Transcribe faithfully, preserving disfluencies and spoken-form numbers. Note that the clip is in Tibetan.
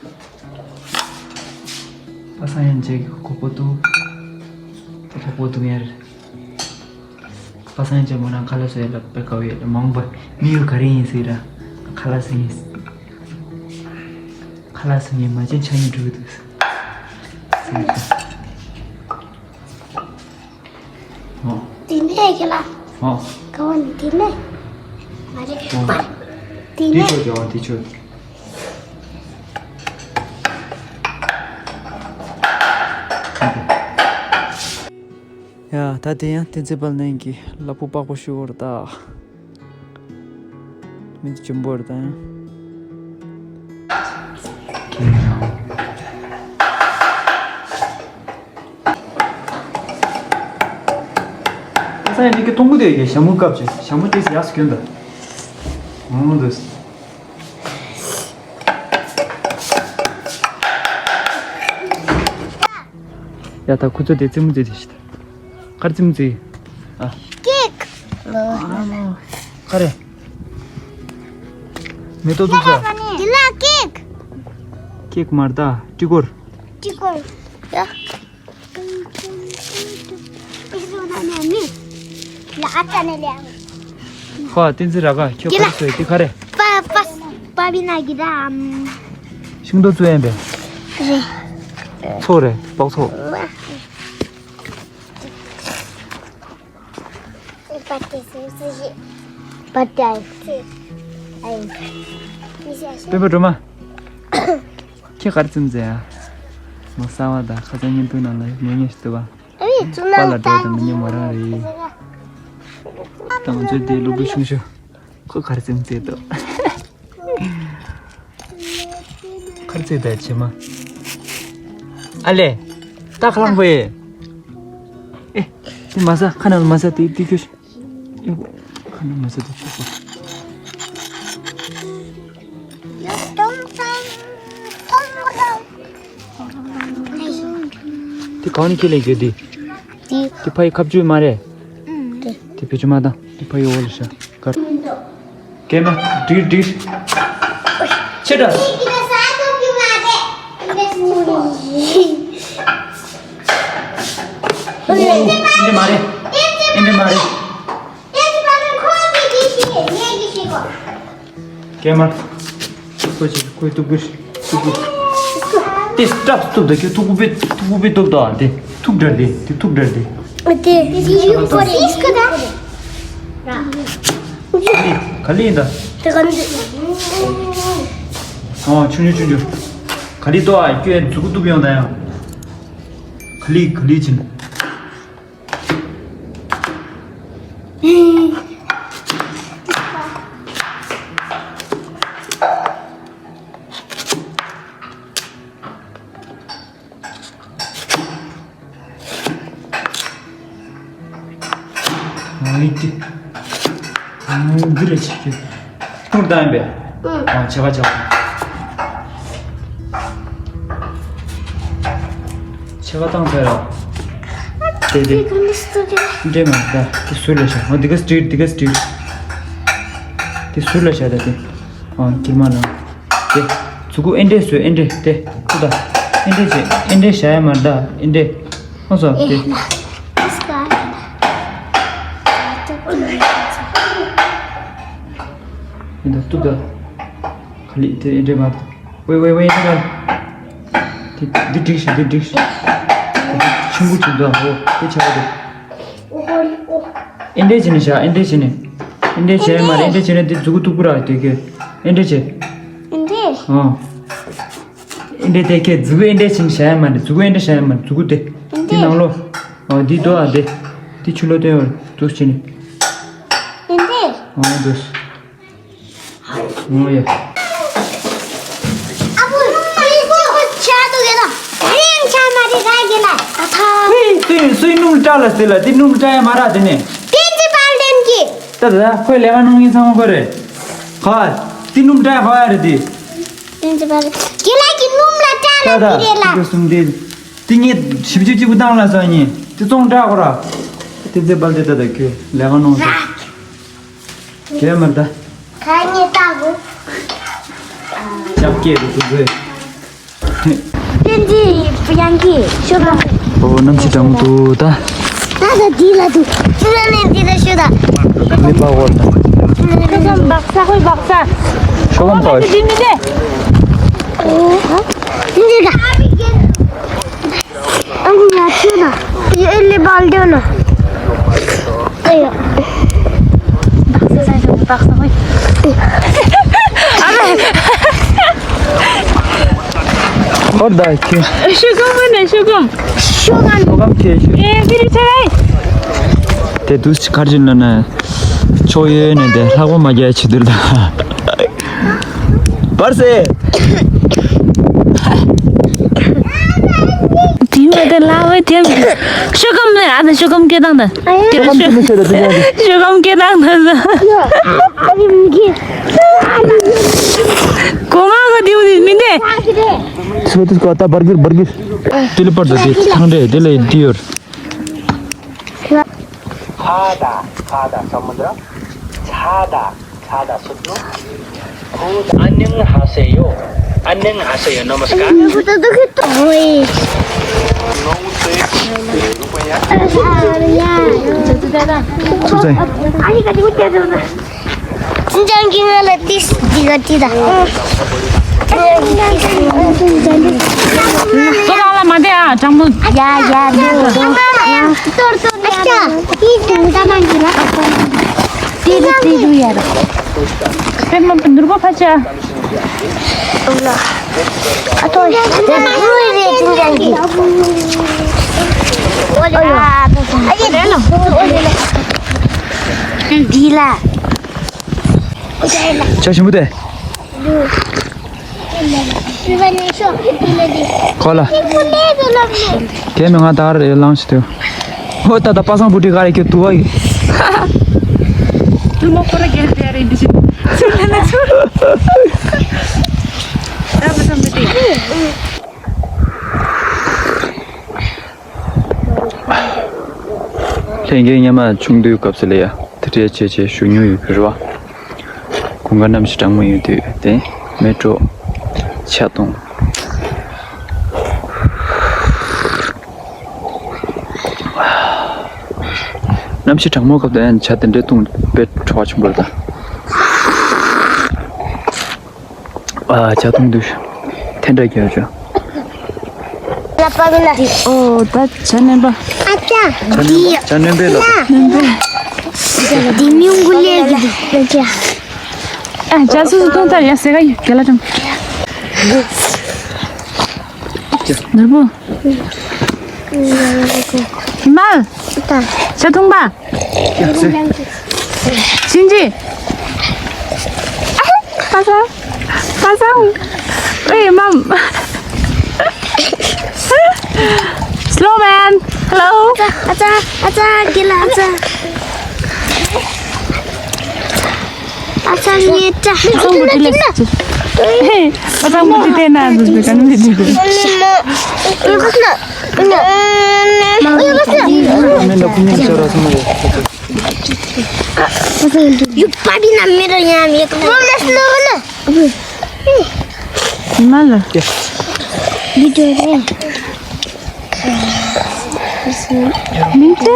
པ་སངས་ཡང་ཅིག་ཁོག་པོ་འདུག་ད་ཁོག་པོ་འདུག་ཡར། པ་སངས་ཡང་ཅིག་མོ་ནང་ཁ་ལག་བཟོ་ཡ་ལ་དཔེ་དགའ་བོ་ཡོད་ལ། མང་པོ་མི་ཡུལ་ག་རེ་ཡིན་ཟེར་ར། ཁ་ལག་ཟ་ཡིན། ཁ་ལག་ཟ་ཡིན་མ་བྱན་ཆ་ཡིན་འགྲོ་གི་འདུག་ཟེར། ཨོ། དེ་ནས་ཁྱེད་ལ། ཨོ། ག་བ་ནི་དེ་ནས། མ་རེད། ཨོ། པར། དེ་དེ་ནས། ཆོག་ཀྱང་དེ་ཆོག་ཡ། ད་དེ་ཡང་བསྟན་འཛིན་དཔལ་ལྡན་གྱིས་ལ་ཕུག་པགས་པ་བཤུ་བར་ད། མི་ཚེ་འཇོན་པོ་རེད་ད། ས་ཡ་འདི་གི་གཏོང་གི་དེ་གི་ཞྭ་མོ་བཀབ་ཅིག་ཞྭ་མོ་དེ་ཡག་སུ་གྱོན་ད། ཨོ་འདུག་ཡ་ད་ཁུ་ཚོ་དེ་རྩེད་མོ་རྩེ་དེ་ཤི་ད། གར་རྩེད་མོ་རྩེ། ཨ། ཀེག་ག་རེ། མེ་ཏོག་བཙུགས་ས། དེ་ལ་ཀེག་ཀེག་མར་ད་ཀྲི་ཀོར། ཀྲི་ཀོར། ཡ། ཁོ་བསྟན་འཛིན་ར་ག་ཁྱོད་ག་རེ་བཟོས་དེ་ག་རེ། པ་པ་པ་བི་ན་གི་ར་ཨམ། ཤིང་ཏོག་བཙུགས་ཡན་པས། རེད། ཚོགས་རེད་པགས་ཚོགས། པ་ཏི་སི་སི་ཞི། པ་ཏི་ཨའི་སི། ཨའི་སི། སྤེན་པ་སྒྲོལ་མ། ཁྱེད་གར་ཙམ་ཟེར་ཡ། མོ་གསར་བ་དང་ཁ་སང་བརྙན་ཐུང་ནང་ལ་ངོ་ཉེ་ཞིག་འདུག་བ། ཨེ་ཙུ་པཱ་ལགས་འགྲོ་དང་མི་ཉན་མོ་རང་རེད། ད་ང་ཚོའི་དེ་སློབ་ཕྲུག་ཆུང་ཤོས། ཁོ་གར་ཙམ་ཟེར་འདུག་གར་ཙམ་ད་བྱེ་མ། ཨ་ལེ། ད་ཁ་ལང་པོ་ཡེ། ཨེ། དེ་མ་ཟ་ཁ་ནང་མ་ཟ་དེ་དེ་ཁྱོད། ཨེ། ཁ་ནང་མ་ཟ་དེ་ཁྱོད་ཟ། དེ་གང་ནས་ཁྱེར་ལེན་རྒྱུ་དེ། དེ། དེ་ཕ་ཡི་ཁ་བཅུད་མ་རེད། ཨུམ། དེ་བེད་སྤྱོད་མ་བཏང་དེ་ཕ་ཡི་འོག་ལ་བཞག་གར། ཀེ་མ་འགྲིག་འགྲིག་ཆེ་དྲགས། འདི་མ་རེད། འདི་མ་རེད། ཀེ་མ། ཁོ་ཅིག་ཁོའི་ཐུག་པའི་ཐུག་པའི། དེ་སྐྲག་ཐུག་ད་ཁྱོད་ཐུག་པའི་ཐུག་པའི་ཐུག་ད་དེ་ཐུག་འདྲ་དེ་དེ་ཐུག་འདྲ་དེ། དེ་དེ་ཡུ་པོ་རེ་སྐ་ད། ག་ལི་ཡིན་ད། དེ་ག་ནི། ཨོ་ཆུང་ཆུང་ཆུང་ཆུང་། ག་ལི་ཏོ་ཨ་ཁྱོད་མཛུ་གུ་གཏུབ་ཡོང་ད་ཡང་། ག་ལི་ག་ལི་ཅིན། འདི་རེད་ཆེ་ཆེ། ཐུར་བཏང་པས། ཨང་། ཨ་ཆེ་བ་ཆེ་བ། ཆེ་བ་བཏང་ཚར་རོ། དེ་དེ། འདྲེ་མ་ད་དེ་སུ་ལ་ཤ་ཨ་འདི་ག་སི་ཊི་རི་ཊི་འདི་ག་སི་ཊི་རི་ཊི། དེ་སུ་ལ་ཤ་ད་དེ། ཨང་། ཀིར་མ་ལ། དེ། མཛུ་གུ་ཨེ་འདྲས་བཟོས་ཨེ་འདྲས་དེ། ཁུ་ད། ཨེ་འདྲས་བྱས་ཨེ་འདྲས་བྱ་ཡ་མ་རེད་ད་ཨེ་འདྲས། ཨོ་སོ་དེ། ཨེ་འདྲས་ཏུ་ད། ག་ལི་དེ་ཨེ་འདྲས་མ་རེད། ཝེ་ཝེ་ཝེ་ཨེ་འདྲས་མ་རེད། དེ་འདི་འགྲིག་ཤག་འདི་འགྲིག་ཤག་ཆུང་ཀུ་ཆུང་ད་ཨོ་དེ་ཆགས་པ་དེ། ཨེ་འདྲས་བྱས་ནས་བཞག་ཨེ་འདྲས་བྱས་ནས། ཨེ་འདྲས་བྱས་མ་རེད་ཨེ་འདྲས་བྱས་ནས་འདི་མཛུ་གུ་མཐུག་པོ་ར་དེ་གས། ཨེ་འདྲས་བྱས། ཨེ་འདྲས། ཨ། ཨེ་འདྲས་དེ་གས་མཛུ་གུ་ཨེ་འདྲས་བྱས་ནས་བཞག་ཡ་མ་རེད་མཛུ་གུ་ཨེ་འདྲས་བཞག་ཡ་མ་རེད་མཛུ་གུ་དེ། ཨེ་འདྲས། དེ་ནང་ལོགས། ཨ་འདི་འདུག་ཨ་དེ། དེ་ཆུ་ལོག་སྟོན་ཡོང་འདུག་བྱས་ནས། ཨེ་འདྲས། ཨ་འདུག་ངོ་ཡ། ཨ་བུ། ཨ་བུ་ཆ་དུ་གེ་ལ། ད་རེ་ཡང་ཆ་མ་རེ་ར་གེ་ལ། ཨ་ཐ། ཧེ་སུའི་སུའི་སྣུམ་བཀྲ་ལ་ཟེར་ལ་དེ་སྣུམ་བཀྲ་ཡ་མ་ར་དེ་ནས། བསྟན་འཛིན་དཔལ་ལྡན་གྱི། ད་ད་ཁོས་ལས་ཀ་གནང་མཁན་ཚང་མ་ཁོ་རེད། ག་དེ་སྣུམ་བཀྲ་ཡ་ག་ཡ་རེད་དེ། བསྟན་འཛིན་དཔལ་ལྡན་གྱི་ལ་གི་སྣུམ་ལ་བཀྲ་ལ་ད་ད་དེ་རེད་ལ། དེ་ག་གསུམ་དེ། དེ་ངས་ཞིབ་ཞིབ་གཅིག་པུ་བཏང་ལ་ས་ཉིན་དེ་བཙོང་བཀྲ་གོ་ར། བསྟན་འཛིན་དཔལ་ལྡན་ད་ད་ཁོས་ལས་ཀ་གནང་སོང་། རག་གས་མར་ད། ཁ་ཉེ་ལྟ་བུ། ཅབ་སྐད་དུ་དུ་བཟོས། བསྟན་འཛིན་དབྱངས་སྐྱིད་ཤོ་ལོ། ཨོ་གནམ་གཤིས་གྲང་མོ་འདུག་ད། ད་ད་འདི་ལ་འདུག་ཅི་ལ་ནས་འདི་ལ་ཤོད་ད། མི་པ་འོ་ད། ཤོ་གམ་བག་ས་ཁོས་བག་ས། ཤོ་གམ་པ། འདི་མི་འདི། འདི་ལ། ཨང་ཡ་ཆུ་ན། ཡེ་ལེ་བལ་དེ་ན། ཨེ་ཡ། བག་ས་ས་ཤོ་བག་ས་ཁོས། ཨ་ལེ། ཧོར་ད་ཁྱེད། ཤོ་གམ་མིན་ན་ཤོ་གམ། ཤོ་གམ། ཤོ་གམ་ཁྱེད་ཤོ། ཨེ་ཕི་རི་ཆ་རེ། དེ་དུས་ཁར་ཅིག་ན་ན། ཆོ་ཡོད་ནས་དེ་ལྷག་པ་མ་རྒྱག་ཆེད་དུ་ལ། པར་སེ། དེ་བས་དེ་ལ་བས་དེ། ཤོ་གམ་ནས་ཨ་ད་ཤོ་གམ་སྐད་བཏང་ད། ཤོ་གམ་སྐད་བཏང་ད། གོ་མ་གོ་དེ་མི་འདི། ཚོད་དུས་ཀ་ད་བར་གིར་བར་གིར། དེ་ལ་པར་ད་དེ་ཐང་རེད་དེ་ལ་དེ་ཡོད། खादा खादा समुद्र छादा छादा सुत्नु खुद। 안녕하세요। 안녕하세요। नमस्कार। ཚུགས་ཚེ། ཅིན་ཅང་གི་ང་ལ་ཏིས་འདི་ག་ཏི་ད། ཁྱེད་རང་ལ་མ་བསྡད་ཨ་དྲང་མོ། ཡ་ཡ་ལུ། ཏོར་ཏོར་ཡ། ཨ་ཅག་ཏི་ཏི་ཏི་ཏི་ཡ་ར། པད་མ་ནོར་བུ་ཕ་ཆ། ཨ་ཏོ་ཡ་ཏི་ཏི་ཏི་ཏི་ཡ་ར། འདི་ལ། ཇ་ཞིམ་པོ་དེ། ཁོ་ལ། དེ་མི་ང་ད་རེ་ལངས་ཤི་དུ། ཧོ་ད་ད་པ་སངས་བུ་ཏི་ག་རེ་ཁྱོད་དུ་བ་ཡི། དུ་མོ་ཁོ་ར་གེར་དེ་རེ་འདི་ཤི། ཚུར་ལ་ན་ཚུར། ད་པ་སངས་བུ་ཏི། ལྷན་རྒྱས་སྔོན་མ་ཆུང་དུས་སྐབས་སུ་ལ་ཡ་དེ་འདྲའི་བྱས་བྱས་བཞུགས་མྱོང་ཡོད་ཀྱི་རེད་བ། དགུན་ཁ་གནམ་གཤིས་གྲང་མོ་ཡོད་དུས་དེ་མལ་གྲོ། ཇ་འཐུང་། གནམ་གཤིས་གྲང་མོ་སྐབས་དུ་ཡང་ཇ་དེ་འདྲའི་འཐུང་དཔེ་བྲོ་བ་ཆེན་པོ་རེད་ད། ཨ་ཇ་འཐུང་དུས་ཐན་ཏྲ་རྒྱག་ཆོག་ལ་པ་གི་ལ། ཨོ་ད་ཇ་སྣོན་པ། ཨ་ཅག་འདི་ཇ་སྣོན་པའི་ལ། སྣོན་པའི། འདི་མིང་གུ་ལེ་གི་འདུག་ཨ་ཅག་སོ་སོ་འཐུང་ད་ཡ་ཟེ་ག་ཡི་ག་ལ་ཀྲང་། ནོར་བུ། ཧི་མལ། ཇ་འཐུང་པ། ཅིན་ཅི། པ་སངས། པ་སངས། ཨེ་མམ། Slow man. Hello. ཨ་ཙ། ཨ་ཙ། གི་ལ་ཨ་ཙ། ཨ་ཙ་ངའི་སྐྲ། པ་སངས་མུ་ཏི་ལ། ཧེ། པ་སངས་མུ་ཏི་དེ་ན་འདུག་པའི་ག་ནི་མི་འདུག་མི་ན་ཀུ་ཉིན་ཆ་ར་སོང་། ཡུ་པ་པི་ན་མི་ར་ཡ་མི་ཀུ་ལ་ལ་ལ། མ་ལ། བི་ཌིའོ་རེད། མིན་ཏེ།